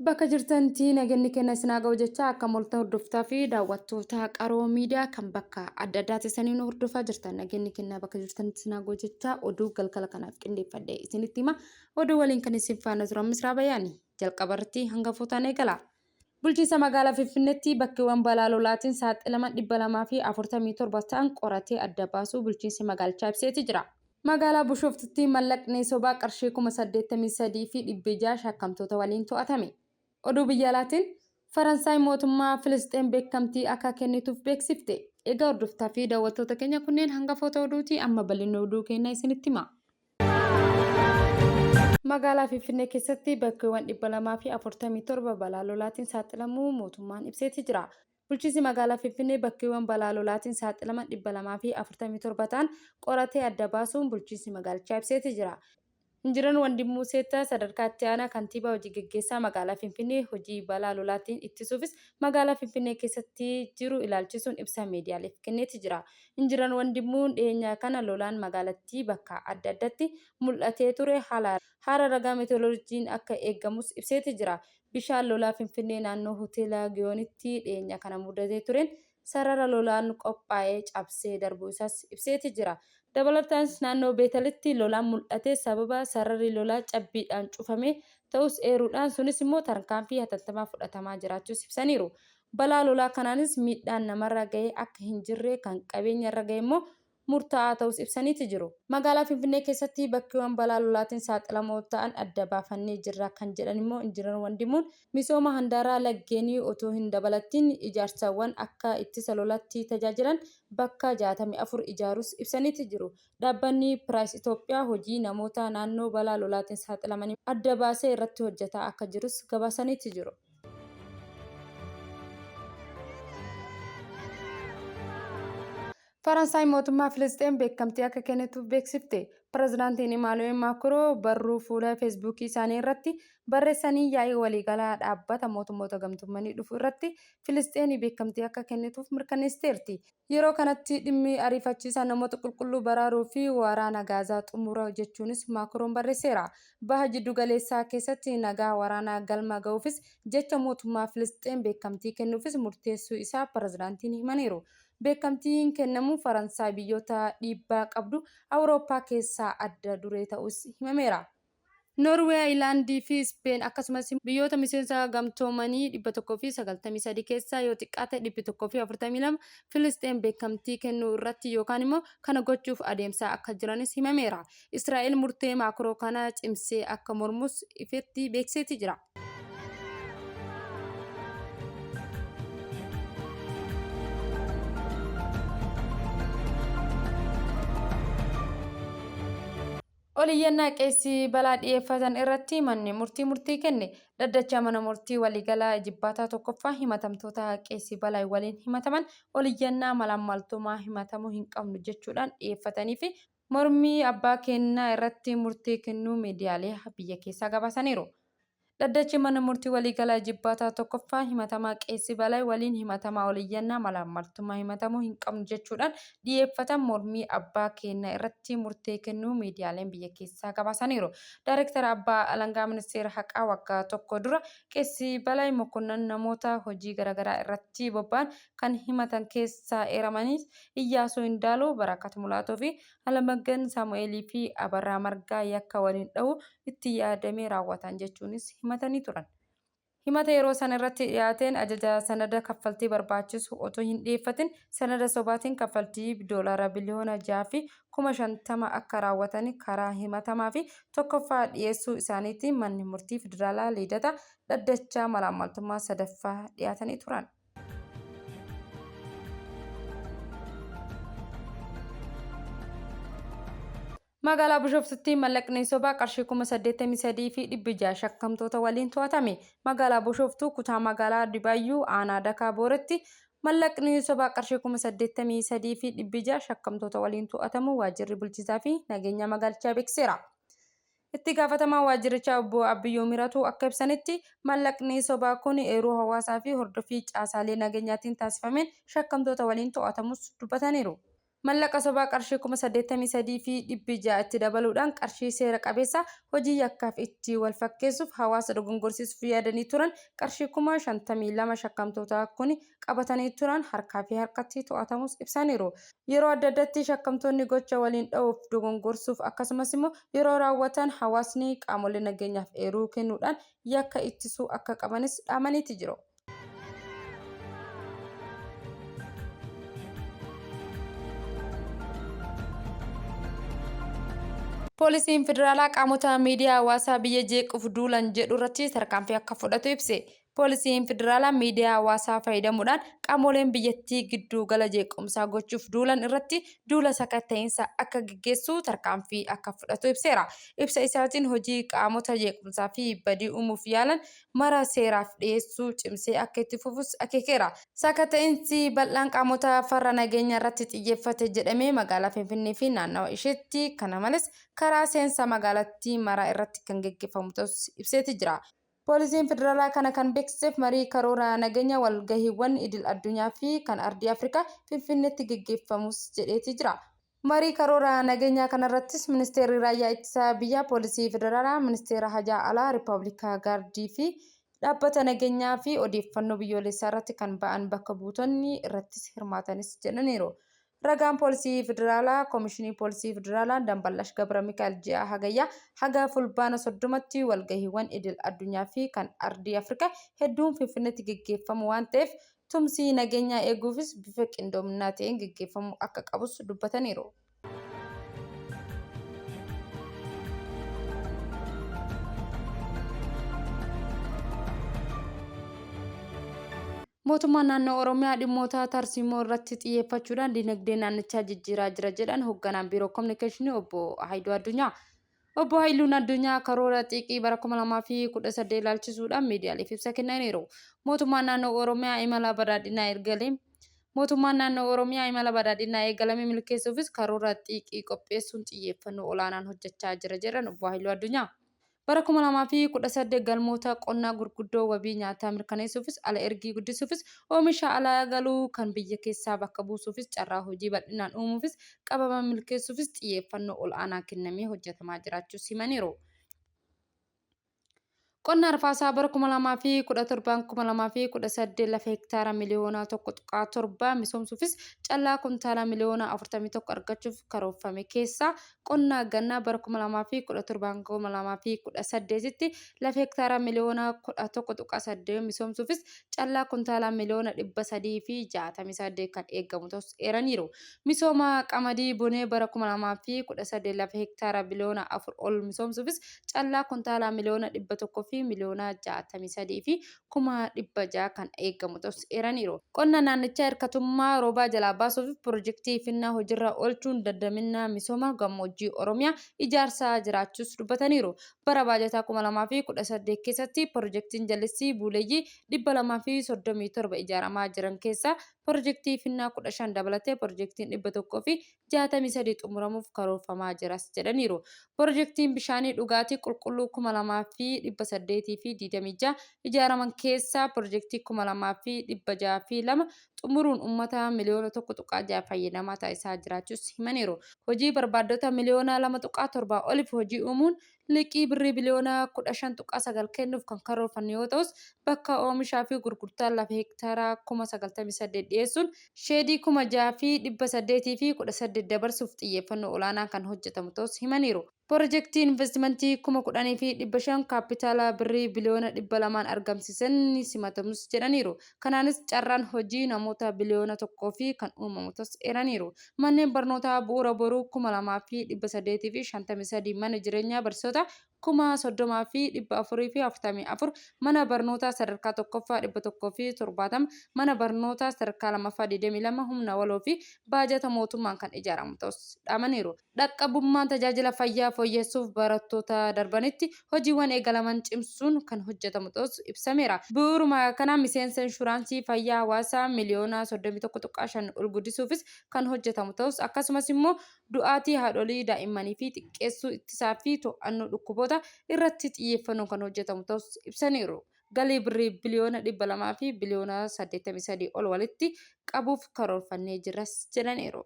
Bakka jirtantti nageenyi keenya isin haa ga'u jecha akka molta hordoftaa fi daawwattoota Qaroo Miidiyaa kan bakka adda addaa teessanii nu hordofaa jirtan, nageenyi keenya bakka jirtanitti isin haa ga'u jecha oduu galgala kanaaf qindeeffadhe isinitti hima. Oduu waliin kan isin faana turan Misraa Bayaani. Jalqaba irratti hangafootaan eegala. Bulchiinsa magaalaa Finfinneetti bakkeewwan balaa lolaatiin saaxilaman 247 ta'an qoratee adda baasuu bulchiinsi magaalichaa ibseeti jira. Magaalaa Bushooftutti mallaqni sobaa qarshii 83,600 shakkamtoota waliin to'atame. Oduu biyya alaatiin, Faransaay mootummaa Filisxeem beekamtii akka kennituuf beeksifte. Egaa hordoftaa fi daawwattoota keenya, kunneen hangafoota oduuti, amma bal'inni oduu keenya isinitti hima. Magaalaa Finfinnee keessatti bakkeewwan 247 balaa lolaatiin saaxilamuu mootummaan ibseeti jira. Bulchiinsi magaalaa Finfinnee bakkeewwan balaa lolaatiin saaxilaman 247 ta'an qoratee adda baasuun bulchiinsi magaalichaa ibseeti jira. Injinar Wandimmuu Seettaa sadarkaa itti aanaa kantiibaa hojii geggeessaa magaalaa Finfinnee hojii balaa lolaatiin ittisuufis magaalaa Finfinnee keessatti jiru ilaalchisuun ibsa miidiyaaleef kenneeti jira. Injinar Wandimmuun dhiyeenya kana lolaan magaalattii bakka adda addatti mul'atee ture haala haala ragaa meetiyoolojiin akka eegamus ibseeti jira. Bishaan lolaa Finfinnee naannoo Hoteela Giyoonitti dhiyeenya kana mudatee tureen sarara lolaan qophaa'e cabsee darbuu isaas ibseeti jira. Dabalataanis naannoo Beetalitti lolaan mul'ate sababa sararri lolaa cabbiidhaan cufamee ta'uus eeruudhaan, sunis immoo tarkaanfii hatattamaa fudhatamaa jiraachuus ibsaniiru. Balaa lolaa kanaanis miidhaan namarra gahe akka hin jirre, kan qabeenya irra gahe immoo murtaa'aa ta'uus ibsaniiti jiru. Magaalaa Finfinnee keessatti bakkeewwan balaa lolaatiin saaxilamoo ta'an adda baafannee jirra kan jedhan immoo Injinar Wandimmuun, misooma handaaraa laggeenii otoo hin dabalattiin ijaarsawwan akka ittisa lolaatti tajaajilan bakka 64 ijaaruus ibsaniiti jiru. Dhaabbanni Piraayis Itoophiyaa hojii namoota naannoo balaa lolaatiin saaxilamanii adda baasee irratti hojjetaa akka jirus gabaasaniiti jiru. Faransaay mootummaa Filisxeem beekamtii akka kennituuf beeksifte. Pirezidaantiin Imaanu'eel Maakroo barruu fuula Feesbuukii isaanii irratti barreessanii yaa'ii waliigalaa Dhaabbata Mootummoota Gamtoomanii dhufu irratti Filisxeenii beekamtii akka kennituuf mirkaneessiteerti. Yeroo kanatti dhimmi ariifachiisaan namoota qulqulluu baraaruu fi waraana Gaazaa xumura jechuunis Maakroon barreesseera. Baha Jiddugaleessaa keessatti nagaa waraanaa galma ga'uufis jecha mootummaa Filisxeem beekamtii kennuufis murteessuu isaa pirezidaantiin himaniiru. Beekamtiin kennamu Faransaay biyyoota dhiibbaa qabdu Awurooppaa keessaa adda duree ta'uus himameera. Noorwee, Ayilaandii fi Ispeen akkasumas biyyoota miseensa gamtoomanii 193 keessaa yoo xiqqaate 142 Filisxeem beekamtii kennuu irratti yookaan immoo kana gochuuf adeemsaa akka jiranis himameera. Israa'el murtee Maakroo kana cimsee akka mormus ifetti beeksiseeti jira. Ol iyyannaa qeessii balaa dhiyeeffatan irratti manni murtii murtii kenne. Dhaddacha mana murtii waliigalaa Ijibbaataa tokkoffaa himatamtoota qeessii balaa waliin himataman ol iyyannaa malaammaltummaa himatamuu hin qabnu jechuudhaan dhiyeeffatanii fi mormii abbaa kennaa irratti murtee kennuu miidiyaalee biyya keessaa gabaasaniiru. Dhaddachi mana murtii waliigalaa Ijibbaataa tokkoffaa himatamaa Qeessi Balaay waliin himatamaa oliyyannaa malaammaltummaa himatamuu hin qabnu jechuudhaan dhiyeeffatan mormii abbaa kennaa irratti murtee kennuu miidiyaaleen biyya keessaa gabaasaniiru. Daarektara Abbaa Alangaa Ministeera Haqaa waggaa tokko dura Qeessi Balaay Mokonnon namoota hojii garaagaraa irratti bobba'an kan himatan keessaa eeramanis Iyyaasuu Indaaluu, Barakat Mulaatuu fi Alamaggan Saamu'eelii fi Abarraa Margaa yakka waliin dhahuu itti yaadamee raawwatan jechuunis himatanii turan. Himata yeroo sana irratti dhiyaateen ajaja sanada kaffaltii barbaachisu otoo hin dhiyeeffatin sanada sobaatiin kaffaltii doolaara biliyoona 6 fi 50,000 akka raawwatan karaa himatamaa fi tokkoffaa dhiyeessuu isaaniitiin manni murtii federaalaa Liidataa dhaddacha malaammaltummaa sadaffaa dhiyaatanii turan. Magaalaa Bishooftutti mallaqni sobaa qarshii 83,600 shakkamtoota waliin to'atame. Magaalaa Bishooftuu kutaa magaalaa Dibaayyuu aanaa Dakaa Booretti mallaqni sobaa qarshii 83,600 shakkamtoota waliin to'atamuu waajjirri bulchiinsaa fi nageenya magaalichaa beeksiseera. Itti gaafatamaan waajjirichaa obbo Abbiyyuu Miratuu akka ibsanitti, mallaqni sobaa kun eeruu hawaasaa fi hordoffii caasaalee nageenyaatiin taasifameen shakkamtoota waliin to'atamuus dubbataniiru. Mallaqa sobaa qarshii 83,600 itti dabaluudhaan qarshii seera qabeessa hojii yakkaaf itti wal fakkeessuuf hawaasa dogongorsiisuuf yaadanii turan qarshii 52,000 shakkamtoota kun qabatanii turan harkaa fi harkatti to'atamus ibsaniiru. Yeroo adda addaatti shakkamtoonni gocha waliin dha'uuf dogongorsuuf akkasumas immoo yeroo raawwatan hawaasni qaamolee nageenyaaf eeruu kennuudhaan yakka ittisuu akka qabanis dhaamaniiti jiru. Poolisiin Federaalaa qaamota miidiyaa hawaasaa biyya jeequuf duulan jedhu irratti tarkaanfii akka fudhatu ibse. Poolisiin Federaalaa miidiyaa hawaasaa fayyadamuudhaan qaamoleen biyyattii gidduu gala jeequmsaa gochuuf duulan irratti duula sakatta'iinsa akka geggeessu tarkaanfii akka fudhatu ibseera. Ibsa isaatiin hojii qaamota jeequmsaa fi badii uumuuf yaalan mara seeraaf dhiyeessuu cimsee akka itti fufus akeekeera. Sakatta'insi bal'aan qaamota farra nageenyaa irratti xiyyeeffate jedhame magaalaa Finfinnee fi naannawa isheetti kana malees karaa seensa magaalattii mara irratti kan geggeeffamu ta'us ibseeti jira. Poolisiin Federaalaa kana kan beeksiseef marii karoora nageenya walgahiiwwan idil addunyaa fi kan ardii Afrikaa Finfinneetti geggeeffamus jedheeti jira. Marii karoora nageenyaa kanarrattis Ministeerri Raayyaa Ittisa Biyyaa, Poolisii Federaalaa, Ministeera Hajaa Alaa, Rippabilikaa Gaardii fi Dhaabbata Nageenyaa fi Odeeffannoo Biyyoolessaa irratti kan ba'an bakka buutonni irrattis hirmaatanis jedhaniiru. Ragaan Poolisii Federaalaa Komishinii Poolisii Federaalaa Damballash Gabramikaa'el ji'a Hagayyaa haga Fulbaana 30tti walgahiiwwan idil addunyaa fi kan ardii Afrikaa hedduun Finfinneetti geggeeffamu waan ta'eef Tumsi nageenyaa eeguufis bifa qindoominaa ta'een geggeeffamuu akka qabus dubbataniiru. Mootummaan naannoo Oromiyaa dhimmoota tarsiimoo irratti xiyyeeffachuudhaan dinagdee naannichaa jijjiiraa jira jedhan hogganaan biiroo kominikeeshinii obbo Haayiluu Addunyaa. Obbo Hayiluun Addunyaa karoora xiiqii bara 2018 ilaalchisuudhaan miidiyaaleef ibsa kennaniiru. Mootummaan naannoo Oromiyaa imala badhaadhinaa ergale Mootummaan naannoo Oromiyaa imala badhaadhinaa eegalame milkeessuufis karoora xiiqii qopheessuun xiyyeeffannoo olaanaan hojjechaa jira jedhan Obbo Hayiluu Addunyaa. Bara 2018 galmoota qonnaa gurguddoo wabii nyaataa mirkaneessuufis, ala ergii guddisuufis, oomisha alaa galu kan biyya keessaa bakka buusuufis, carraa hojii bal'inaan uumuufis qabaman milkeessuufis xiyyeeffannoo ol'aanaa kennamee hojjetamaa jiraachuus himaniiru. Qonna Arfaasaa bara 2017 2018 lafa hektaara miliyoona 1.7 misoomsuufis callaa kuntaala miliyoona 41 argachuuf karoorfame keessaa qonna gannaa bara 2017 2018tti lafa hektaara miliyoona 11.8 misoomsuufis callaa kuntaala miliyoona 368 kan eegamu ta'us eeraniiru. Misooma qamadii bonee bara 2018 lafa hektaara biliyoona 4 ol misoomsuufis callaa kuntaala miliyoona 100 fi miliyoona 63 fi 600,000 kan eegamu ta'us eeraniiru. Qonna naannichaa hirkatummaa roobaa jalaa baasuuf pirojektii Finnaa hojirra oolchuun dandaminna misooma gammoojjii Oromiyaa ijaarsaa jiraachuus dubbataniiru. Bara baajataa 2018 keessatti pirojektiin jallisii buuleeyyii 237 ijaaramaa jiran keessaa Pirojektii Finnaa 15 dabalatee pirojektiin 163 xumuramuuf karoorfamaa jiras jedhaniiru. Pirojektiin bishaanii dhugaatii qulqulluu 2826 ijaaraman keessaa pirojektii 2602 xumuruun ummata miliyoona 1.6 fayyadamaa taasisaa jiraachuus himaniiru. Hojii barbaaddota miliyoona 2.7 oliif hojii uumuun Liqii Birrii biliyoona 15.9 kennuuf kan karoorfanne yoo ta'us, bakka oomishaa fi gurgurtaa lafa heektaara 98,000 dhiyeessuun sheedii 6,818 dabarsuuf xiyyeeffannoo olaanaan kan hojjetamu ta'uus himaniiru. Pirojektii invastimantii 10,500 kaappitaala Birrii biliyoona 200n argamsiisan ni simatamus jedhaniiru. Kanaanis carraan hojii namoota biliyoona 1 fi kan uumamu ta'uus eeraniiru. Manneen barnootaa Bu'uura Boruu 2,853, mana jireenyaa barsiisota 30,444, mana barnootaa sadarkaa 1ffaa 170, mana barnootaa sadarkaa 2ffaa 22 humna waloo fi baajata mootummaan kan ijaaramu ta'uus dhaamaniiru. Dhaqqabummaa tajaajila fayyaa fooyyessuuf barattoota darbanitti hojiiwwan eegalaman cimsuun kan hojjetamu ta'uus ibsameera. Bu'uuruma kanaan miseensa inshuraansii fayyaa hawaasaa miliyoona 31.5 ol guddisuufis kan hojjetamu ta'uus akkasumas immoo du'aatii haadholii daa'immanii fi xiqqeessuu, ittisaa fi to'annoo dhukkuboota irratti xiyyeeffannoon kan hojjetamu ta'uus ibsaniiru. Galii Birrii biliyoona 200 fi biliyoona 83 ol walitti qabuuf karoorfannee jirras jedhaniiru.